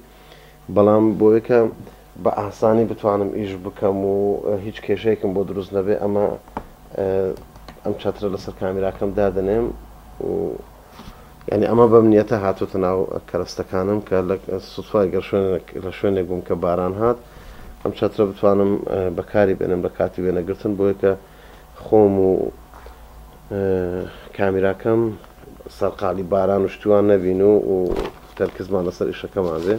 بەڵام بۆیە کە بە ئاسانی بتوانم ئیش بکەم و هیچ کێشەیەکم بۆ دروست نەبێ ئەمە ئەم چەترە لەسەر کامیراکەم دادەنێم و یعنی ئەمە بەم نیەتە هاتووتە ناو کەرەستەکانم کە لە سوتفە گەر شوێنێک لە شوێنێک بووم کە باران هات ئەم چەترە بتوانم بەکاری بێنم لە کاتی وێنەگرتن بۆیە کە خۆم و کامیراکەم سەرقاڵی باران و شتیوان نەبین و تەرکزمان لەسەر ئیشەکەمان بێ.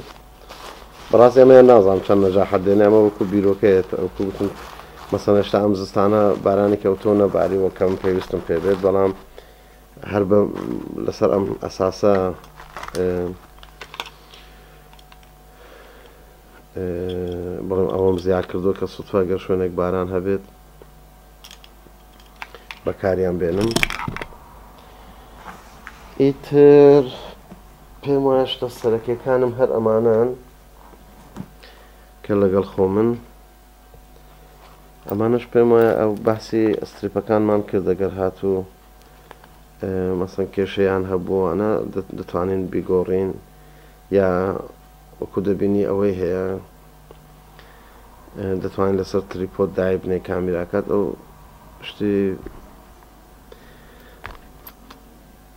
بەڕاستی ئەمەیان نازانم چەند نەجاحەت دێنێ ئەمە وەکو بیرۆکەیە وەکو وتم مەسەن هێشتا ئەم زستانە بارانی کەوتۆ نەباریوە کەم پێویستم پێ بێت بەڵام هەر بە لەسەر ئەم ئەساسە بڵێم ئەوەم زیاد کردووە کە سوتفە گەر شوێنێک باران هەبێت بەکاریان بێنم ئیتر پێم وایە شتە سەرەکیەکانم هەر ئەمانەن کە لەگەڵ خۆمن ئەمانەش پێم وایە ئەو باسی strip ەکانمان کرد ئەگەر هاتوو مەسەن کێشەیان هەبووانە دەتوانین بیگۆڕین یا وەکو دەبینی ئەوەی هەیە دەتوانین لەسەر tripod دایبنێ کامیراکات ئەو شتی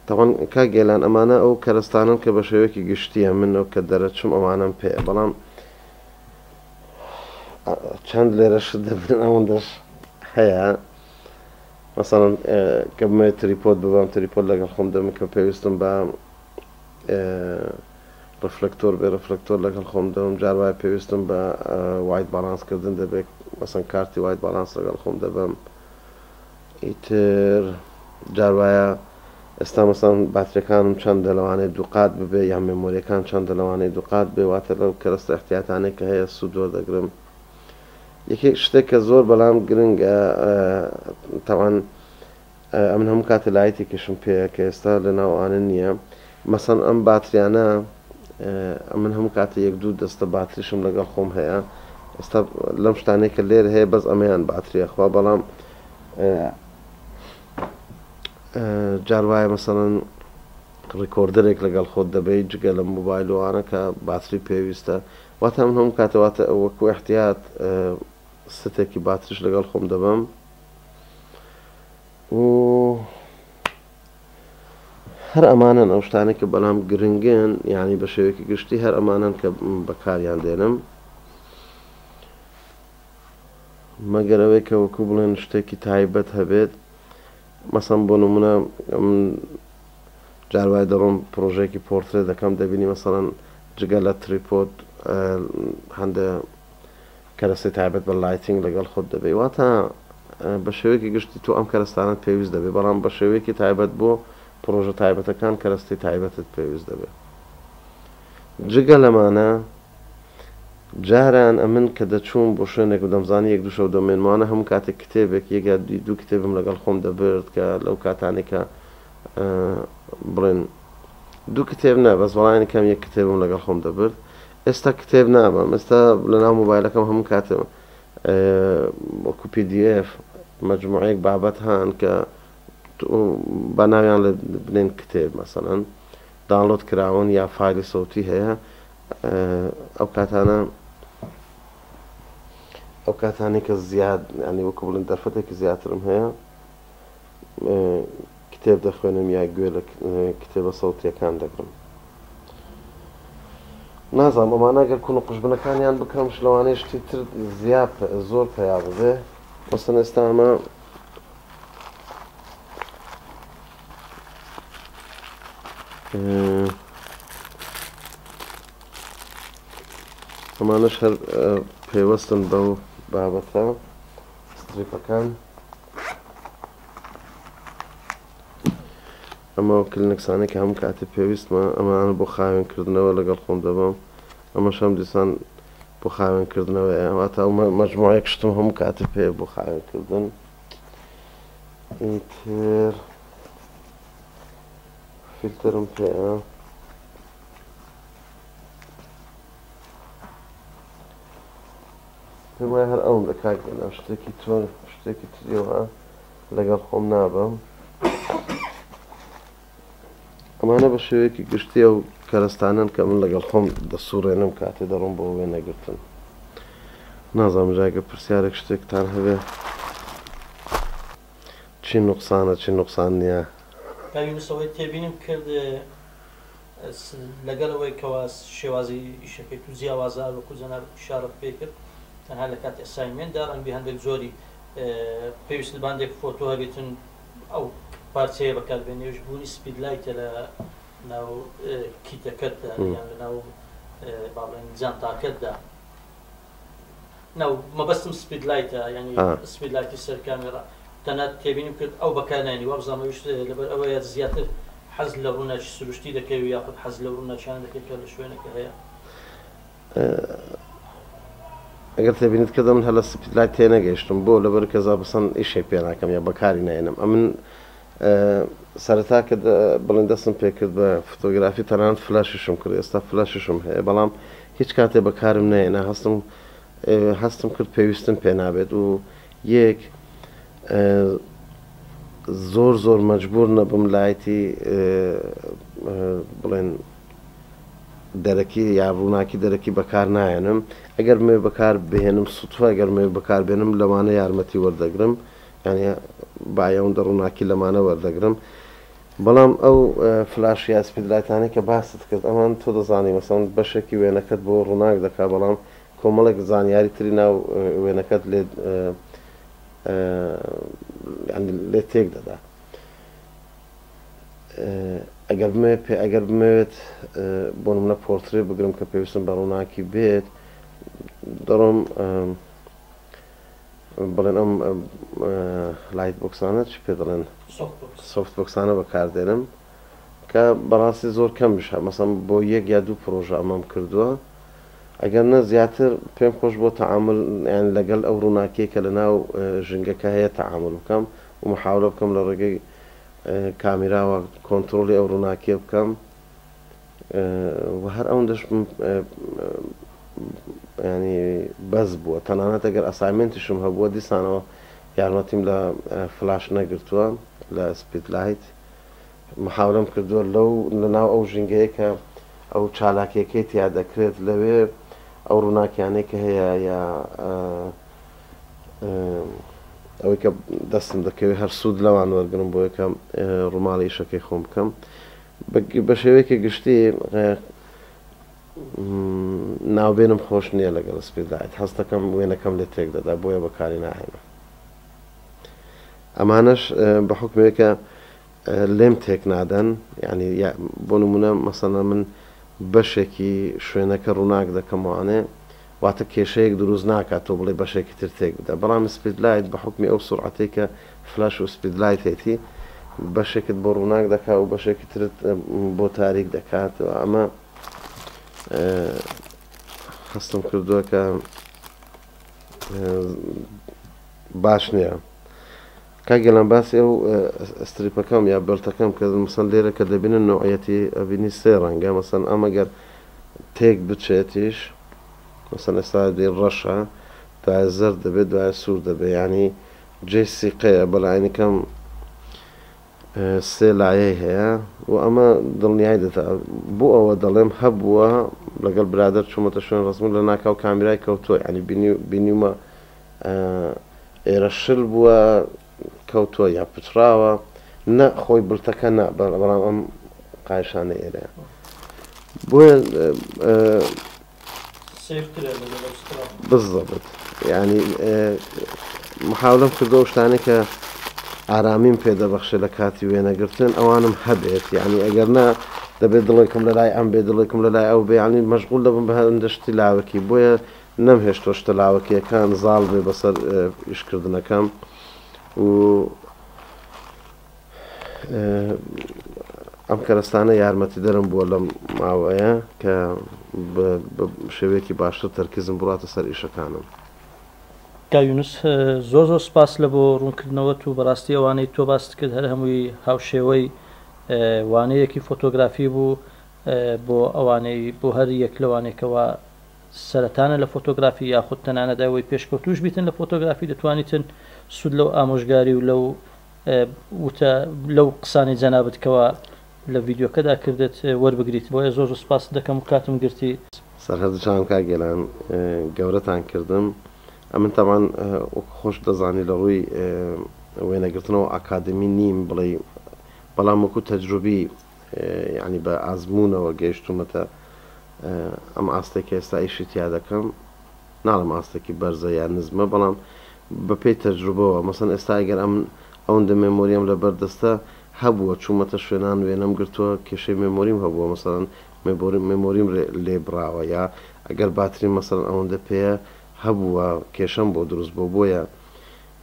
تاوان کاک گێلان ئەمانە ئەو کەرەستانەن کە بە شێوەیەکی گشتیە من ئەو کە دەرەچم ئەوانەم پێ بەڵام چەند لێرە شت دەبن ئەوەندەش هەیە مەسەڵەن کە بمەوێت tripod ببەم tripod لەگەڵ خۆم دەبم کە پێویستم بە reflector بێ reflector لەگەڵ خۆم دەبم جار وایە پێویستم بە white balance کردن دەبێت مەسەن کارتی white balance لەگەڵ خۆم دەبم ئیتر جار وایە ئێستا مەسەن باتریەکانم چەندە لەوانەیە دووقات ببێ یان memory ەکان چەندە لەوانەیە دووقات بێ واتە لەو کەرەستە ئیحتیاتانەی کە هەیە سوود وەردەگرم یەکێک شتێک کە زۆر بەلام گرنگە تاوان ئەمن هەموو کاتێ light ێکیشم پێیە کە ئێستا لە ناو ئەوانە نییە مەسەن ئەم باتریانە ئەمن هەموو کاتێ یەک دوو دەستە باتریشم لەگەڵ خۆم هەیە ئێستا لەم شتانەی کە لێرە هەیە بەس ئەمەیان باتریە خوا بەڵام جار وایە مەسەڵەن recorder ێک لەگەڵ خۆت دەبەیت جگە لە مۆبایل و ئەوانە کە باتری پێویستە واتە من هەموو کاتێ واتە وەکو احتیاط ستێکی باتریش لەگەڵ خۆم دەبەم و هەر ئەمانەن ئەو شتانەی کە بەلام گرنگن یعنی بە شێوەیەکی گشتی هەر ئەمانەن کە بەکاریان دێنم مەگەر ئەوەی کە وەکو بڵێن شتێکی تایبەت هەبێت مەسەن بۆ نمونە من جار وایە دەڕۆم پرۆژەیەکی پۆرترێ دەکەم دەبینی مەسەڵەن جگە لە tripod هەندێ کەرەستەی تایبەت بە lighting لەگەڵ خۆت دەبەی واتە بە شێوەیەکی گشتی تۆ ئەم کەرەستانەت پێویست دەبێت بەڵام بە شێوەیەکی تایبەت بۆ پرۆژە تایبەتەکان کەرەستەی تایبەتت پێویست دەبێت جگە لەمانە جاران ئەمن کە دەچووم بۆ شوێنێک و دەمزانی یەک دوو شەو دەمێنمەوانە هەموو کاتێک کتێبێک یەک یا دوو کتێبم لەگەڵ خۆم دەبرد کە لەو کاتانەی کە بڵێن دوو کتێب نا بەس بەڵانی کەم یەک کتێبم لەگەڵ خۆم دەبرد ئێستا کتێب نابەم ئێستا لەناو مۆبایلەکەم هەموو کاتێ وەکو PDF مەجموعەیەک بابەت هەن کە بە ناویان لە بنێن کتێب مەسەلەن download کراون یا فایلی سەوتی هەیە ئەو کاتانە ئەو کاتانەی کە زیاد ینی وەکو بڵێن دەرفەتێکی زیاترم هەیە کتێب دەخوێنم یا گوێ لە کتێبە سەوتیەکان دەگرم نازانم ئەمانە گەر کون و قوژبنەکانیان بکەم لەوانەیە شتی تر زیاد زۆر پەیا ببێ مەسەن ئێستا ئەمە ئەمانەش هەر پەیوەستن بەو بابەتە strip ەکان ئەمە کلنکسانەی کە هەموو کاتێ پێویستمە ئەمانە بۆ خاوێن کردنەوە لەگەڵ خۆم دەبەم ئەمەش هەم دیسان بۆ خاوێن کردنەوەیە واتە ئەو مەجموعەیەک شتم هەموو کاتێ پێ بۆ خاوێن کردن ئیتر فیلتەرم پێیە. پێم وایە هەر ئەوەندە کاک گەلان، شتێکی تۆ شتێکی تریەوە لەگەڵ خۆم نابەم. ئەمانە بە شێوەیەکی گشتی ئەو کەرەستانەن کە من لەگەڵ خۆم دەسوڕێنم کاتێ دەڕۆم بۆ وێنەگرتن. نازانم جا گەر پرسیارێک شتێکتان هەبێ چی نوقسانە چی نوقسان نییە. کاک یونس ئەوەی تێبینیم کرد لەگەڵ ئەوەی کەوا شێوازی ئیشەکەی تو جیاوازە هەر وەکو جەنابت ئیشارەت پێ کرد تەنها لە کاتی assignment دا ڕەنگبێ هەندێک جۆری پێویستت بە هەندێک فۆتۆ هەبێتن ئەو پارچەیە بەکار بێنی ئەویش بوونی speed light ە لە ناو kit ەکەتدا یان لە ناو با بڵێین جانتاکەتدا ناو مەبەستم speed light ە یانی speed light ی سەر کامێرا تەنها تێبینیم کرد ئەو بەکار نایەنی وابزانم ئەویش لەبەر ئەوەیە زیاتر حەز لە ڕووناکی سروشتی دەکەی و یاخود حەز لەو ڕووناکیانە دەکەی کە لە شوێنەکە هەیە. ئەگەر تێبینیت کردە من هەر لە speed light تێنەگەیشتم بۆ لەبەر کە زابسەن ئیشێک پێ ناکەم یا بەکاری نایەنم ئەمن سەرەتا کە بڵێن دەستم پێکرد بە فۆتۆگرافی تەنانەت فلاشیشم کرد ئێستا فلاشیشم هەیە بەڵام هیچ کاتێ بەکارم نەیەنا هەستم هەستم کرد پێویستم پێ نابێت و یەک زۆر زۆر مەجبور نەبم light ی بڵێن دەرەکی یا ڕووناکی دەرەکی بەکار نایەنم ئەگەر بمەوێ بەکار بهێنم سوتفە ئەگەر بمەوێ بەکار بێنم لەوانە یارمەتی وەردەگرم یانی با ئەوەندە ڕووناکی لەمانە وەردەگرم بەڵام ئەو فلاش یا speed light انەی کە باست کرد ئەمان تۆ دەزانی مەسەڵەن بەشێکی وێنەکەت بۆ ڕووناک دەکا بەڵام کۆمەڵێک زانیاری تری ناو وێنەکەت لێ یانی لێ تێک دەدا. ئەگەر بمەوێت پێ ئەگەر بمەوێت بۆ نمونە پۆرترێ بگرم کە پێویستم بە ڕووناکی بێت دەڕۆم بڵێن ئەم light box انە چی پێ دەڵێن soft box انە بەکاردێنم کە بەڕاستی زۆر کەمیش هە مەسەن بۆ یەک یا دوو پرۆژە ئەمەم کردووە ئەگەر نە زیاتر پێم خۆش بۆ تەعامل یان لەگەڵ ئەو ڕووناکیە کە لە ناو ژینگەکە هەیە تەعامل بکەم و محاولە بکەم لە ڕێگەی کامیراوە کۆنترۆڵی ئەو ڕووناکیە بکەم و هەر ئەوەندەش ینی بەس بووە تەنانەت ئەگەر assignment یشم هەبووە دیسانەوە یارمەتیم لە فلاش نەگرتووە لە speed light محاولەم کردووە لەو لەناو ئەو ژینگەیە کە ئەو چالاکیەکەی تیا دەکرێت لەوێ ئەو ڕووناکیانەی کە هەیە یا ئەوەی کە دەستم دەکەوێت هەر سوود لەوان وەرگرم بۆیە کە ڕووماڵی ئیشەکەی خۆم بکەم بە شێوەیەکی گشتی ناوبێنم خۆش نییە لەگەڵ speed light هەست دەکەم وێنەکەم لێ تێک دەدا بۆیە بەکاری ناهێنم ئەمانەش بە حوکمێک کە لێم تێک نادەن یعنی بۆ نمونە مەسەلەن من بەشێکی شوێنەکە ڕووناک دەکەمەوانێ واتە کێشەیەک دروست ناکات تۆ بڵێی بەشێکی تر تێک بدە بەڵام speed light بە حوکمی ئەو سورعەتەی کە فلاش و speed light هەیەتی بەشێکت بۆ ڕووناک دەکات و بەشێکی ترت بۆ تاریک دەکات و ئەمە هەستم کردووە کە باش نییە. کاک گەلان باسی ئەو strip ەکەم یا belt ەکەم کرد مەسەن لێرە کە دەبینن نوعیەتی ئەبینی سێ ڕەنگە مەسەن ئەم ئەگەر تێک بچێتیش مەسەن ئێستا دی ڕەشە دوایە زەرد دەبێت دوایە سوور دەبێت یعنی جێی سیقەیە بەلایەنی کەم سێ لایەی هەیە و ئەمە دڵنیای دەدا بۆ ئەوە دەڵێم هەبووە لەگەڵ برادەر چوومەتە شوێن ڕەسم لە ناکاو کامیرای کەوتووە یعنی بینیومە ئێرە شل بووە کەوتووە یا پچڕاوە نە خۆی بڵتەکە نا بەڵام ئەم قایشانە ئێرەیە بۆیە بالضبط یعنی محاولەم کردو ئەو شتانەی کە ئارامیم پێ دەبەخشێت لە کاتی وێنەگرتن ئەوانم هەبێت یعنی ئەگەر نا دەبێت دڵێکم لە لای ئەم بێ دڵێکم لە لای ئەو بێ یعنی مەشغول دەبم بە هەندە شتی لاوەکی بۆیە نەمهێشتووە شتە لاوەکییەکان زاڵ بێ بەسەر ئیشکردنەکەم و ئەم کەرەستانە یارمەتیدەرم بووە لەم ماوەیە کە بە شێوەیەکی باشتر تەرکیزم بڕاتە سەر ئیشەکانم. کاک یونس زۆر زۆر سپاس لە بۆ ڕوونکردنەوەت و بەڕاستی ئەوانەی تۆ باست کرد هەر هەمووی هاوشێوەی وانەیەکی فۆتۆگرافی بوو بۆ ئەوانەی بۆ هەر یەک لەوانەی کەوا سەرەتانە لە فۆتۆگرافی یاخود تەنانەت ئەوەی پێشکەوتوش بیتن لە فۆتۆگرافی دەتوانیتن سوود لەو ئامۆژگاری و لەو وتە لەو قسانەی جەنابت کەوا لە ڤیدیۆکەدا کردت وەربگریت بۆیە زۆر زۆر سوپاست دەکەم و کاتم گرتی. سەر هەردوو چاوم کاک گێلان گەورەتان کردم ئەمن تەبعەن وەکو خۆشت دەزانی لە ڕووی وێنەگرتنەوە ئاکادمی نیم بڵێی بەڵام وەکو تەجروبی یانی بە ئازموونەوە گەیشتوومەتە ئەم ئاستەی کە ئێستا ئیشی تیا دەکەم ناڵێم ئاستێکی بەرزە یان نزمە بەڵام بەپێی تەجروبەوە مەسەن ئێستا ئەگەر ئەمن ئەوەندە مێمۆریەم لەبەر دەستە هەبووە چوومەتە شوێنان وێنەم گرتووە کێشەی مێمۆریم هەبووە مەسەلەن مێمۆریم لێ بڕاوە یا ئەگەر باتریم مەسەلەن ئەوەندە پێیە هەبووە کێشەم بۆ دروست بووە بۆیە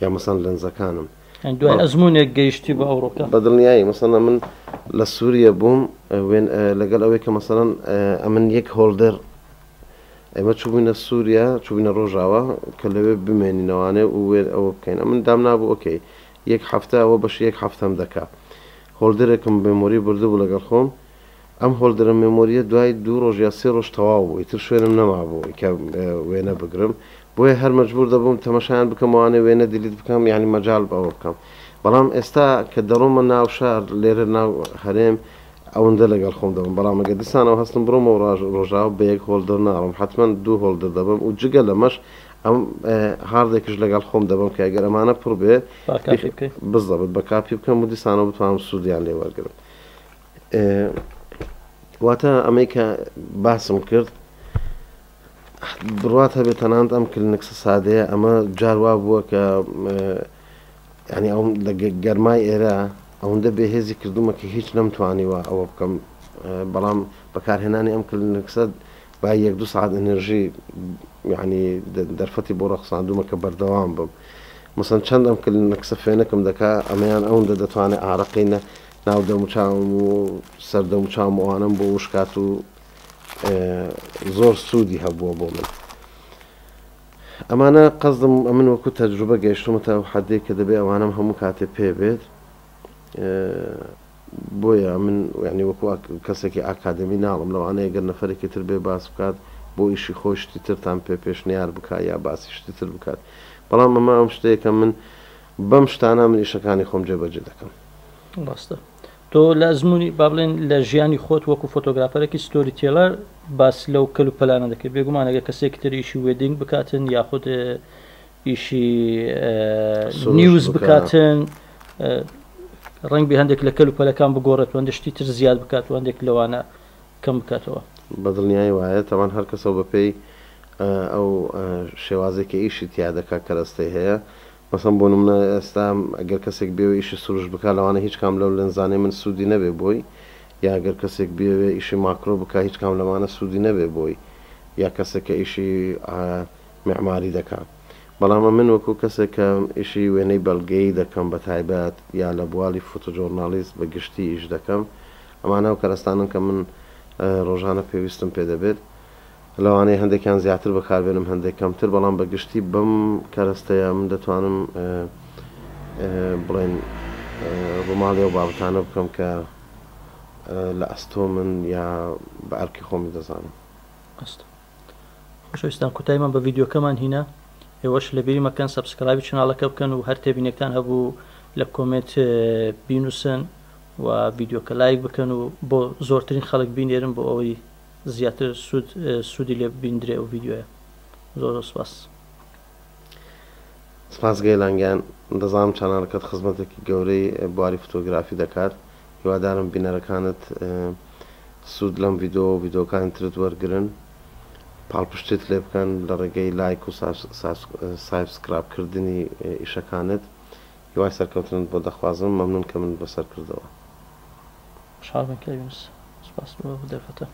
یا مەسەلەن لەنزەکانم. یانی دوای ئەزموونێک گەیشتی بە ئەوڕۆکە. بە دڵنیایی مەسەلەن ئەمن لە سوریە بووم وێن لەگەڵ ئەوەی کە مەسەلەن ئەمن یەک holder ئێمە چووبووینە سووریا، چووبووینە ڕۆژاوا کە لەوێ بمێنینەوانێ و وێ ئەوە بکەین. ئەمن دامنابوو okay یەک هەفتە ئەوە بەشی یەک هەفتەم دەکا. holder ێکم memory بردبوو لەگەڵ خۆم. ئەم holder ە memory یە دوای دوو ڕۆژ یا سێ ڕۆژ تەواو بوو. ئیتر شوێنم نەمابوو کە وێنە بگرم. بۆیە هەر مەجبوور دەبووم تەمەشایان بکەم وانێ وێنە delete بکەم یانی مەجال ئەوە بکەم. بەڵام ئێستا کە دەڕۆمە ناو شار لێرە ناو هەرێم ئەوەندە لەگەڵ خۆم دەبم بەڵام ئەگەر دیسانەوە هەستم بڕۆمەوە ڕۆژاوا بە یەک holder ناڕۆم حەتمەن دوو holder دەبەم و جگە لەمەش ئەم hard ێکش لەگەڵ خۆم دەبەم کە ئەگەر ئەمانە پڕ بێ backup ی بکەی. بزەبت backup ی بکەم و دیسانەوە بتوانم سوودیان لێ وەرگرم. واتە ئەمەی کە باسم کرد بڕوات هەبێت تەنانەت ئەم کلینکسە سادەیە ئەمە جار وا بووە کە یانی ئەو لە گەرمای ئێرە ئەوەندە بێهێزی کردوومە کە هیچ نەمتوانیوە ئەوە بکەم بەڵام بەکارهێنانی ئەم کلینکسە با یەک دوو سەعات ئەنێرژی یعنی دەرفەتی بۆ ڕەخساندوومە کە بەردەوام بم مەسەن چەند ئەم کلینکسە فێنکم دەکا ئەمەیان ئەوەندە دەتوانێت ئارەقەی نە ناو دەموچاوم و سەر دەموچاوم ئەوانەم بۆ وشکات و زۆر سوودی هەبووە بۆ من. ئەمانە قەزدم ئەمن وەکو تەجروبە گەیشتومەتە ئەو حەدەی کە دەبێ ئەوانەم هەموو کاتێ پێ بێت بۆیە من یعنی وەکو کەسێکی ئاکادمی ناڵم لەوانەیە گەر نەفەرێکی تر بێ باس بکات بۆ ئیشی خۆی شتی ترتان پێ پێشنیار بکات یا باسی شتی تر بکات بەڵام ئەمە ئەم شتەیە کە من بەم شتانە من ئیشەکانی خۆم جێبەجێ دەکەم. ڕاستە. تۆ لە ئەزموونی با بڵێین لە ژیانی خۆت وەکو photographer ێکی storyteller باس لەو کەل و پەلانە دەکەی بێگومان ئەگەر کەسێکی تر ئیشی wedding بکاتن یاخود ئیشی news بکاتن ڕەنگ بێ هەندێک لە کەل و پەلەکان بگۆڕێت و هەندێک شتی تر زیاد بکات و هەندێک لەوانە کەم بکاتەوە. بە دڵنیایی وایە تەبعەن هەر کەسەو بەپێی ئەو شێوازەی کە ئیشی تیا دەکا کەرەستەی هەیە مەسەن بۆ نمونە ئێستا ئەگەر کەسێک بێوێ ئیشی سروشت بکا لەوانەیە هیچ کام لەو لێنزانەی من سوودی نەبێ بۆی یا گەر کەسێک بیەوێ ئیشی ماکرۆ بکا هیچ کام لەمانە سوودی نەبێ بۆی یا کەسێک کە ئیشی میعماری دەکا بەڵام ئەمن وەکو کەسێک کە ئیشی وێنەی بەڵگەیی دەکەم بە تایبەت یا لە بوالی photojournalist بە گشتی ئیش دەکەم ئەمانە ئەو کەرەستانەن کە من ڕۆژانە پێویستم پێ دەبێت. لەوانەیە هەندێکیان زیاتر بەکاربێنم هەندێک کەمتر، بەڵام بە گشتی بەم کەرەستەیە من دەتوانم بڵێن ڕووماڵی ئەو بابەتانە بکەم کە لە ئەستۆ من یا بە ئەرکی خۆمی دەزانم. ڕاستە. خۆشەویستان کۆتاییمان بە ڤیدیۆکەمان هینا، ئێوەش لەبیری مەکەن subscribe ی channel ەکە بکەن و هەر تێبینێکتان هەبوو لە comment بینوسن و ڤیدیۆکە لایک بکەن و بۆ زۆرترین خەڵک بینێرن بۆ ئەوەی زیاتر سود سودی لێ ببیندرێ ئەو ڤیدیۆیە زۆر زۆر سپاس. سپاس گەیلان گیان دەزانم channel ەکەت خزمەتێکی گەورەی بواری فۆتۆگرافی دەکات هیوادارم بینەرەکانت سوود لەم ڤیدۆ و ڤیدۆکانی ترت وەرگرن پاڵپشتیت لێ بکەن لە ڕێگەی لایک و subscribe کردنی ئیشەکانت هیوای سەرکەوتنت بۆ دەخوازم مەمنون کە منت بەسەر کردەوە. خۆشحاڵ بین کاک یونس سپاس بۆ ئەو دەرفەتە.